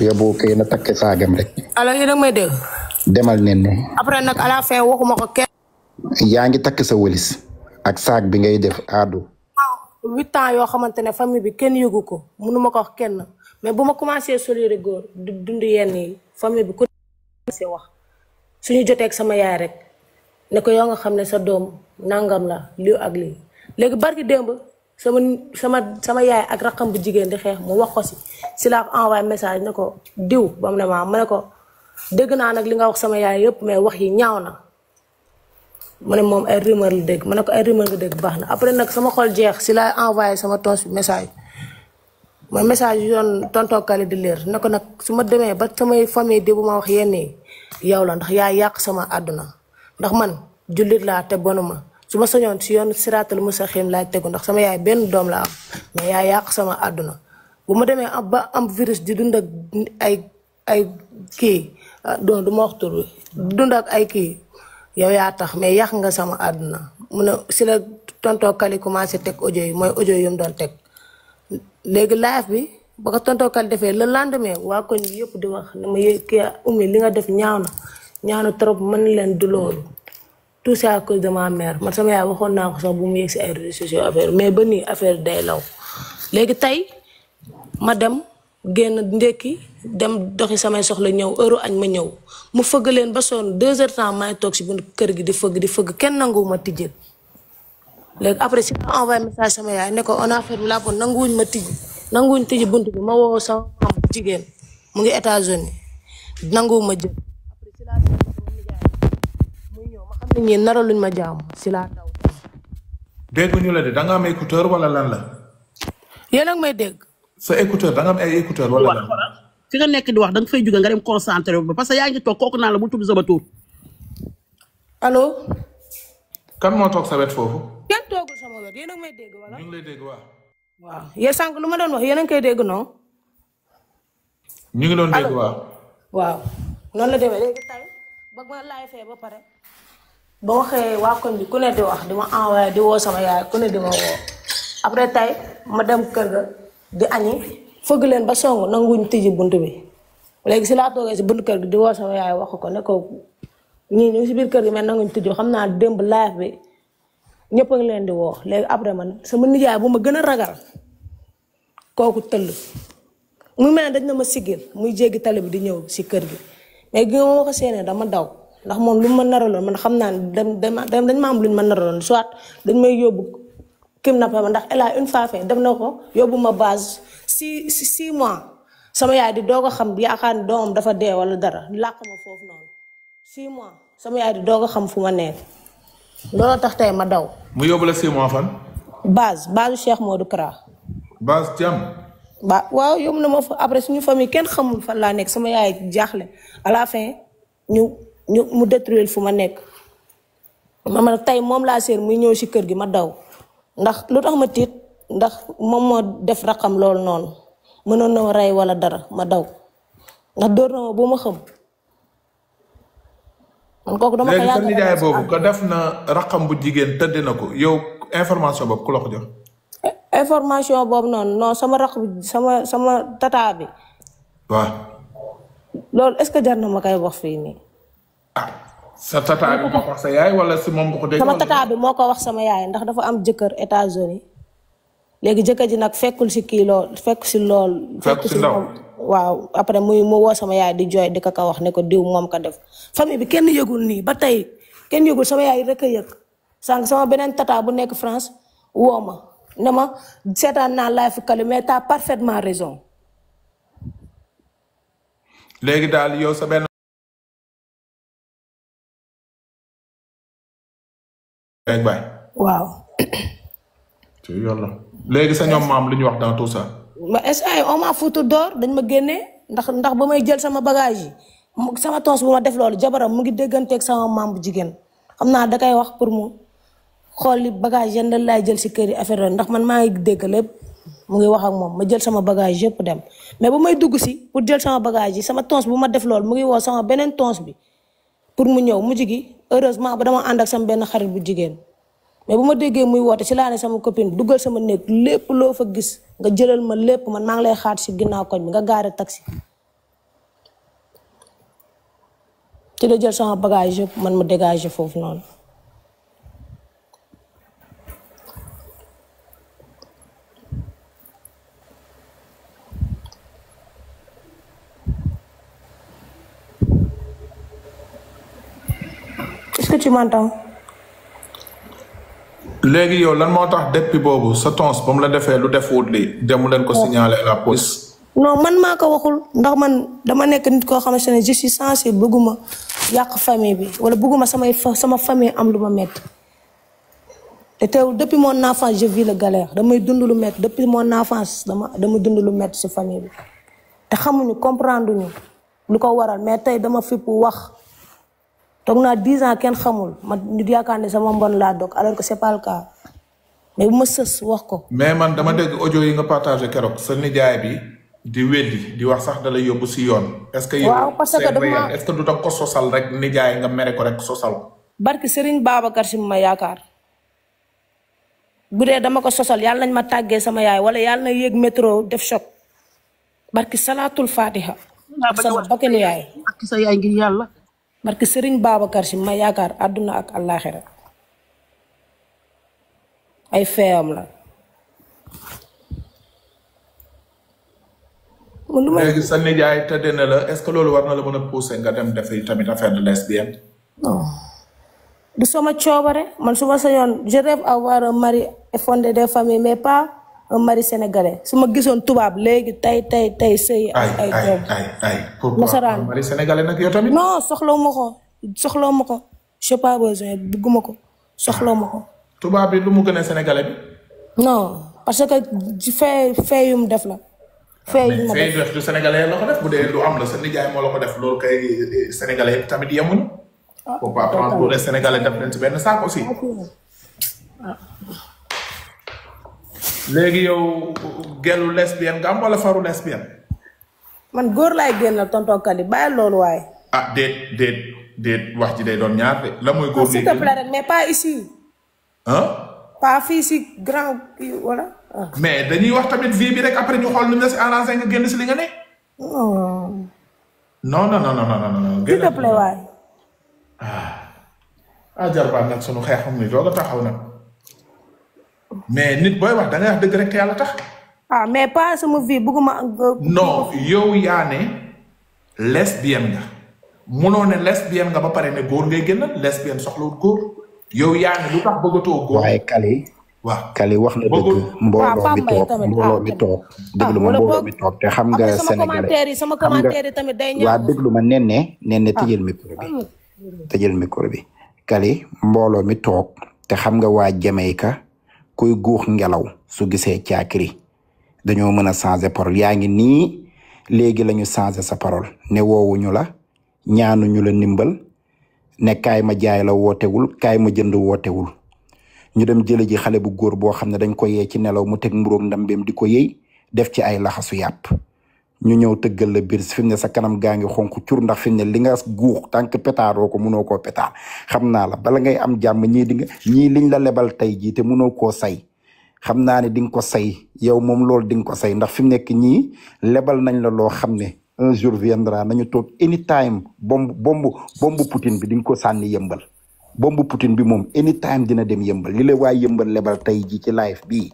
yóbbu kay na takk saagam rek. alors yéen a may dégg. demal nen ne. après nag à la fin waxuma ko kenn. yaa ngi takk sa wëlis ak saag bi ngay def aadu. 8 ans yoo xamante ne famille bi kenn yëgu ko mënuma ko wax kenn mais bu ma commencé solide góor di dund yenn yi famille bi ku commencé wax suñu jotee ak sama yaay rek ne ko yow nga xam ne sa doom nangam la lii ak lii léegi barki démb sama yaay ak raqam bu jigéen di xeex mu wax ko si laa ko envoyé message ne ko diw ba mu ne ma ne ko dégg naa nag li nga wax sama yaay yëpp mais wax yi ñaaw na mu ne moom ay rumeur la dégg ma ne ko ay rumeur nga dégg baax na après nag sama xol jeex si laa envoyé sama tons bi message mooy message yu doon tontookale di leer ne ko nag su ma demee ba samay famille di bu ma wax yenn yi yow la ndax yaa yàq sama àdduna ndax man jullit laa te bonuma su ma sañoon si yoon siraatal mustaqiim laay tegu ndax sama yaay benn doom la am mais yaa yàq sama àdduna bu ma demee ba am virus di dund ak ay kii du ma wax tur bi dund ak ay kii yow yaa tax mais yàq nga sama àdduna mu ne si la tontoo Kali commencé teg audio yi mooy audio yu mu doon teg léegi live bi ba ko tontoo Kali defee le lendemain waa koñ bi yëpp di wax ne ma kii Oumy li nga def ñaaw na trop mën leen du loolu tout ça à cause de ma mère man sama yaay waxoon naa ko sax bu mu yegg si ay réseaux sociaux affaire mais ba nii affaire day law léegi tey ma dem génn ndekki dem doxi samay soxla ñëw heure añ ma ñëw mu fëgg leen ba sonn 2 heures temps may toog si buntu kër gi di fëgg kenn nanguwu ma tijjel léegi après si ma envoyé message sama yaay ne ko on a fait la bonne nanguwuñ tijji buntu bi ma woo sama maam jigéen mu ngi États-Unis nanguwu ma jël après si laa sama nijaay muy ñëw ma xam ne ñii naraluñ ma jaam si laa daw. dégg ñu la de da nga am écouteur wala lan la. yéen a ngi may dégg. sa écouteur da nga am ay écouteur wala lan. fi nga nekk di wax da nga fay jóge nga dem concentré ba parce que yaa ngi toog kooku naa la bul tudd sama tur. allo. kan moo toog sa wet foofu. kenn toogul sama wet yéen a ngi may dégg wala. ñu ngi lay dégg waaw. waaw yéen sànq lu ma doon wax yéen a ngi koy dégg non. ñu ngi doon dégg waaw. waaw noonu la demee léegi tey ba ma laay fee ba pare ba waxee waa koñ bi ku ne di wax di ma envoyé di woo sama yaay ku ne di ma woo après tey ma dem kër ga di añi fëgg leen ba song nanguñ tijji bunt bi léegi si laa toogee si bunt kër gi di woo sama yaay wax ko ne ko ñii ñu ngi si biir kër gi mais nanguñ tijji xam naa démb live bi ñëpp a ngi leen di woo léegi après man sama nijaay bu ma gën a ragal kooku tëll mu mel ne dañ na ma siggil muy jéggi tali bi di ñëw si kër gi mais gi ma ko séenee dama daw ndax moom lu ma naraloon man xam naa ne dañ ma am lu ñu ma naraloon soit dañ may yóbbu kidnappé ma ndax elle a une fois fait def na ko yóbbu ma base 6 mois sama yaay di doog a xam yaakaar ni doomam dafa dee wala dara làq ma foofu noonu 6 mois sama yaay di doog a xam fu ma nekk looloo tax tey ma daw. mu yóbbu la 6 mois fan. base Cheikh Modou Kara. base jàmm. waaw yóbbu na ma fa après suñu famille kenn xamul fan laa nekk sama yaay jaaxle à la fin mu détruire fu ma nekk ma tey moom laa seen muy ñëw si kër gi ma daw ndax lu tax ma tiit ndax moom moo def raqam loolu noonu mënoon na ma rey wala dara ma daw ndax dóor na ma bu ma xam man kooku dama ko léegi sa nijaay boobu ko def na raqam bu jigéen tëdd na ko yow information boobu ku la ko jox. information boobu noonu non sama raq bi sama tata bi. waaw. loolu est-ce que jar na ma koy wax fii nii. sa tata bi moo ko wax sa yaay wala si moom nga ko dégg. sama tata bi moo ko wax sama yaay ndax dafa am jëkkër États-Unis léegi jëkkër ji nag fekkul si kii lool fekk si lool. fekk si ndaw waaw après mu woo sama yaay di jooy di ko wax ne ko diw moom ko def famille bi kenn yëgul nii ba tey kenn yëgul sama yaay rek a yëg sànq sama beneen tata bu nekk France woo ma ne ma seetaan naa live Kali mais t'as parfaitement raison. léegi daal yow sa benn. waaw. ci yàlla. léegi sa ñoom maam lu ñu wax dans tout ça. ma est-ce que on m'a foutu dehors dañ ma génnee ndax ba may jël sama bagage yi sama tons bu ma def loolu jabaram mu ngi dégganteeg sama maam bu jigéen xam naa da koy wax pour mu xool li bagage yan laay jël si kër yi affaire yooyu ndax man maa ngi dégg lépp mu ngi wax ak moom ma jël sama bagage yëpp dem mais bu may dugg si pour jël sama bagage yi sama tons bu ma def loolu mu ngi woo sama beneen tons bi pour mu ñëw mujj gi heureusement ba dama ànd ak sama benn xarit bu jigéen. mais bu ma déggee muy woote si laa ne sama copine duggal sama néeg lépp loo fa gis nga jëlal ma lépp man maa ngi lay xaar si ginnaaw koñ bi nga gaare taxi ci la jël sama bagage yëpp man ma dégagé foofu noonu. Est-ce que tu m'entends? léegi yow lan moo tax depuis boobu sa tons ba mu la defee lu def wut lii demu leen ko signaler à la police. non man maa ko waxul ndax man dama nekk nit koo xamante ne je suis sensible bëgguma yàq famille bi wala bëgguma sama famille am lu ma métti. te teewul depuis mon enfance je vis la galère damay dund lu métti depuis mon enfance dama dund lu métti ci famille bi te xamuñu comprendre ñu lu ko waral mais tey dama fipp wax. toog naa 10 ans kenn xamul ma nit yaakaar ne sama mbon laa dog alors que c'est pas le cas mais bu ma sës wax ko. mais man dama dégg audio yi nga partagé keroog sa nijaay bi di weddi di wax sax da lay yóbbu si yoon. est-ce que yow waaw parce que dama est-ce que du danga ko sosal rek nijaay nga mere ko rek sosal ko. barki Serigne Babacar si ma yaakaar bu dee dama ko sosal yàlla nañ ma tàggee sama yaay wala yàlla na yéeg métro def choc barki salaatul fatiha. sama bakkanu yaay. ak sa yaay ngir yàlla. barke Serigne Babacar si ma yaakaar àdduna ak àllaaxira ay feeyam la. léegi sa nijaay tëdd na la est-ce que loolu war na la mën a pousser nga dem defi tamit affaire de lesbienne. non du sama coobare man su ma sañoon je rêve avoir un mari et fonder des familles mais pas un mari sénégalais su ma gisoon tubaab léegi tey sëy ay doom. pourquoi mari sénégalais nag yow tamit. non soxlawu ma ko j'ai pas besoin bugguma ko soxlawu ma ko. tubaab bi lu mu gën a sénégalais bi. non parce que fee yu mu def la. fee yu ma def du sénégalais la ko def bu dee lu am la sa nijaay moo la ko def loolu kay sénégalais yëpp tamit yemuñu. faut pas prendre pour les sénégalais def leen ci benn saak aussi. léegi yow gelu lesbienne nga am wala faru lesbienne. man góor laay génnal tonton Kali bàyyi loolu waaye. ah déet wax ji day doon ñaar de la mooy góor s'il te plaît rek mais pas ici. pas fii si grand wala. mais dañuy wax tamit vie bi rek après ñu xool nu ñu la si arrangé nga génn si li nga ne. non. s'il te plaît waay. jarbaat nag sunu xeexam ni doog a taxaw nag. mais nit booy wax da ngay wax dëgg rek te yàlla tax. mais pas sama vie bëgguma. non yow yaa ne lesbienne nga. munoo ne lesbienne nga ba pare ne góor ngay génn lesbienne soxlawul góor. yow yaa ne lu tax bëggatoo góor. waaye Kali wax na dëgg. mbooloo mi toog. déglu ma mbooloo mi toog te xam nga sénégalais sama commentaire yi tamit day ñëw. waa déglu ma nen ne tëjël micro bi. Kali mbooloo mi toog te xam nga waa Jamaïque kuy guux ngelaw su gisee caakiri dañoo mën a changer parole yaa ngi nii léegi la ñu changer sa parole ne woowuñu la ñaanuñu la ndimbal ne kaay ma jaay la wootewul kaay ma jënd wootewul ñu dem jële ji xale bu góor boo xam ne dañ ko yee ci nelaw mu teg mburoog ndambeem di ko yëy def ci ay laxasu yàpp ñu ñëw tëggal la biir fi mu ne sa kanam gaa ngi xonk cur ndax fi mu ne li nga guux tànk pétaaroo ko munoo koo pétaar xam naa la bala ngay am jàmm ñii liñ la lebal tey jii te munoo koo say xam naa ne di nga ko say yow moom loolu di nga ko say ndax fi mu nekk ñii lebal nañ la loo xam ne un jour viendra nañu toog anytime bombu Poutine bi di nga ko sànni yëmbal bombu Poutine bi moom anytime dina dem yëmbal li la waa yëmbal lebal tey jii ci live bii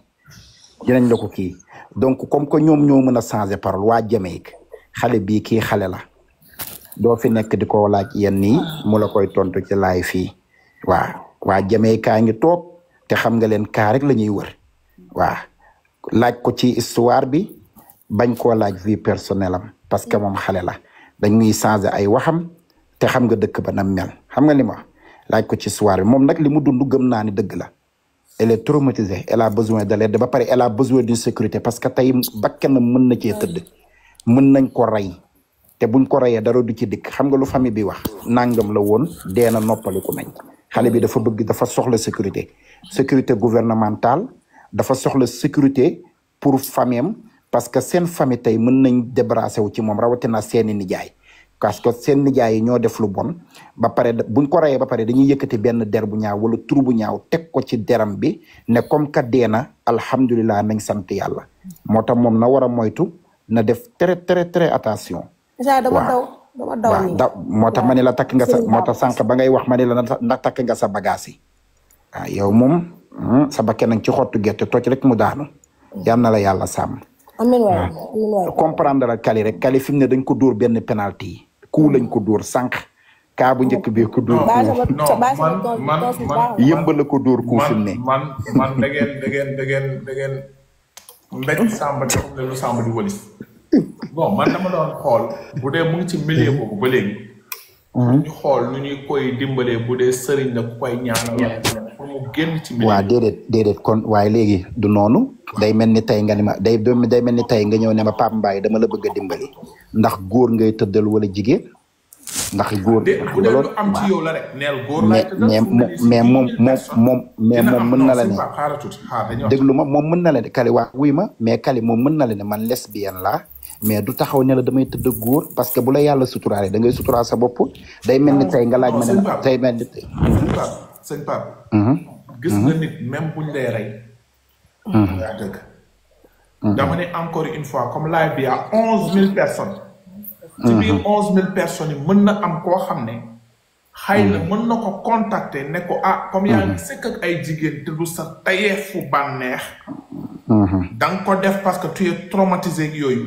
dinañ la ko kii donc comme que ñoom ñoo mën a changer parole waa Jamaïque xale bii kii xale la doo fi nekk di ko laaj yenn nii mu la koy tontu ci live fii waa Jamaïque ngi toog te xam nga leen kaa rek la ñuy wër laaj ko ci histoire bi bañ koo laaj vie personnelle am parce que moom xale la dañuy changer ay waxam te xam nga dëkk ba na mel xam nga li ma laaj ko ci histoire bi moom nag li mu dund gëm naa ni dëgg la. Elle est traumatisée elle a besoin de l'aide ba pare elle a besoin d'une sécurité parce que tey bakkanam mën na cee tëdd mën nañ ko rey te buñ ko reyee dara du ci dikk xam nga lu famille bi wax nangam la woon dee na noppaliku nañ xale bi dafa soxla sécurité gouvernementale dafa soxla sécurité pour famille am parce que seen famille tey mën nañ débarrassé wu ci moom rawatina seeni nijaay parce que seen nijaay yi ñoo def lu bon ba pare buñ ko reyee ba pare dañuy yëkkati benn der bu ñaaw wala tur bu ñaaw teg ko ci deram bi ne comme que dee na alhamdulilah nañ sant yàlla moo tax moom na war a moytu na def très très très attention. dama daw dama daw waaw nii. da moo tax ma ne la takk nga sa moo tax sànq ba ngay wax ma ne la ndax takk nga sa bagage yi waaw yow moom sa bakke nag ci xottu gerte tocc rek mu daanu yal na la yàlla sàmm. amiin waay amiin waay. comprendre la Kali rek Kali fi mu ne dañ ko dóor benn penalty yi ku lañ ko dóor sànq kaa bu njëkk bi ko dóor yëmbal la ko dóor ku fi mu ne man da ngeen mbéj Samba te xam ne lu Samba di wëlis bon man dama doon xool bu dee mu ngi ci milieu boobu ba léegi ñu xool nu ñuy koy dimbalee bu dee sëriñ la ku koy ñaanal pour mu génn ci milieu. waaw déedéet kon waaye léegi du noonu day mel ni tey nga ni ma day mel ni tey nga ñëw ne ma Pape Mbaye dama la bëgg a dimbali ndax góor ngay tëddal wala jigéen ndax góor. bu dee lu am ci yow la rek neel góor laay tëddal mais moom mën na la ne déglu ma moom mën na la ne Kali waa wuy ma mais Kali moom mën na la ne man lesbienne la mais du taxaw ne la damay tëdd góor parce que bu la yàlla suturaale da ngay suturaal sa bopp day mel ni tey nga laaj ma ne la tey mel ni sëñ Pape gis nga nit même buñ lay rey yaa dëgg dama ne encore une fois comme live bi à 11 000 personnes ci biir 11 000 personnes yi mën na am koo xam ne xëy na mën na ko contacter ne ko comme yaa ngi sëkk ak ay jigéen te du sa tayeefu bànneex da nga ko def parce que tu es traumatisé ak yooyu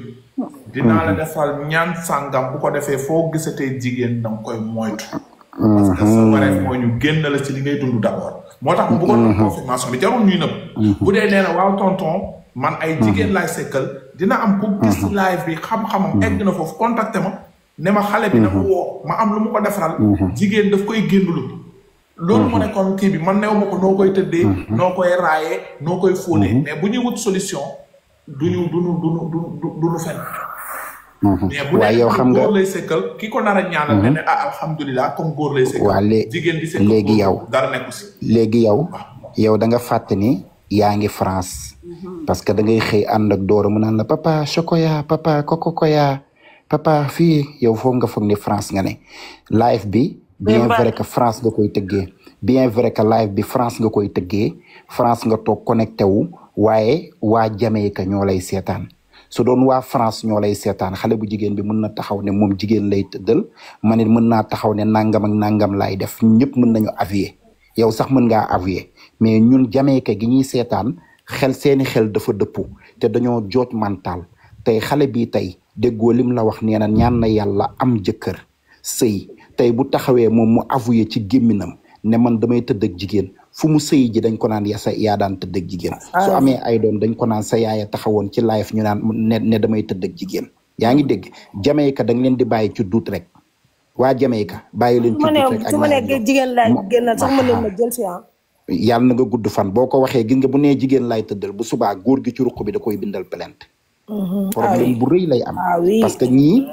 dinaa la defal ñaan sàngam bu ko defee foo gisatee jigéen da nga koy moytu parce que sa wareef mooy ñu génn la ci li ngay dund d'abord moo tax mu bëggoon na confirmation bi jarul ñuy nëbb bu dee nee na waaw tonton man ay jigéen laay sekkal dina am ku gis live bi xam-xamam egg na foofu contacté ma ne ma xale bi na ko woo ma am lu mu ko defaral jigéen daf koy génnulu loolu mu nekkoon kii bi man new ma ko noo koy tëddee noo koy raayee noo koy fóonee mais bu ñuy wut solution duñu fen mais bu dee góor lay sekkal ki ko nar a ñaanal ne alhamdulilah comme góor lay sekkal waa jigéen di sekkal léegi yow dara nekku si léegi yow da nga fàtte ni yaa ngi France parce que da ngay xëy ànd ak Doro mu naan la papa chocoya papa kokokoya papa fii yow foog nga foog ni France nga ne live bi bien vrai que France nga koy tëggee bien vrai que live bi France nga koy tëggee France nga toog connecté wu waaye waa Jamaïque ñoo lay seetaan su doon waa France ñoo lay seetaan xale bu jigéen bi mën na taxaw ne moom jigéen lay tëddal ma ne mën naa taxaw ne nangam ak nangam laay def ñëpp mën nañu avier yow sax mën ngaa avier mais ñun Jamaïque gi ñuy seetaan seeni xel dafa dëppu te dañoo jooj mental tey xale bi tey déggoo lim la wax nee na ñaan na yàlla am jëkkër sëy tey bu taxawee moom mu avoué ci gémminam ne man damay tëdd ak jigéen fu mu sëy ji dañ ko naan yaa daan tëdd ak jigéen su amee ay doom dañ ko naan sa yaaya taxawoon ci live ñu naan ne damay tëdd ak jigéen yaa ngi dégg Jamaïque da nga leen di bàyyi ci duut rek waa Jamaïque bàyyi leen ci duut rek su ma nee jigéen laay génnal sax ma leen ma jël si yàlla na nga gudd fan boo ko waxee gis nga bu nee jigéen laay tëddal bu subaa góor gi ci ruq bi da koy bindal plainte problème bu rëy lay am parce que ñii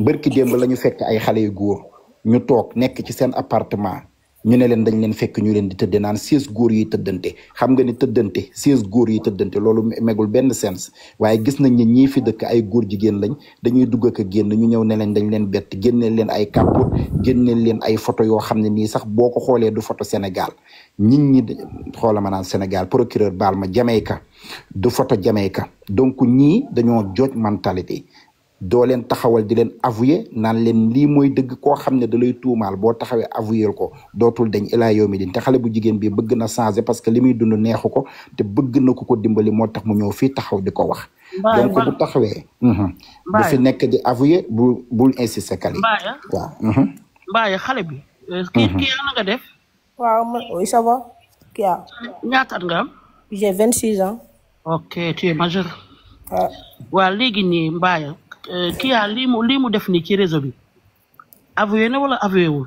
bërki démb la ñu fekk ay xale yu góor ñu toog nekk ci seen appartement ñu ne leen dañ leen fekk ñu leen di tëdde naan 16 góor yi tëddante xam nga ni tëddante 16 góor yi tëddante loolu megul benn sens waaye gis nañ ne ñii fi dëkk ay góor jigéen lañ dañuy dugg ak a génn ñu ñëw ne leen dañ leen bett génneel leen ay kàpput génneel leen ay photo yoo xam ne nii sax boo ko xoolee du photo Sénégal nit ñi xoola ma naan Sénégal procureur baal ma Jamaïque du photo Jamaïque donc ñii dañoo jooj mentalité doo leen taxawal di leen avouer naan leen lii mooy dëgg koo xam ne da lay tuumaal boo taxawee avouer ko dootul dañ ilaa yow mi din te xale bu jigéen bi bëgg na changer parce que li muy dund neexu ko te bëgg na ko dimbali moo tax mu ñëw fii taxaw di ko wax donc bu taxawee bu fi nekk di avouer bul insister Kali waaw Mbaye xale bi kii na nga def waaw oui ça va Kia ñaata at nga am j'ai 26 ans ok tu es majeur waaw léegi nii Mbaye Kia lii mu def nii ci réseau bi avoué na wala avoué wul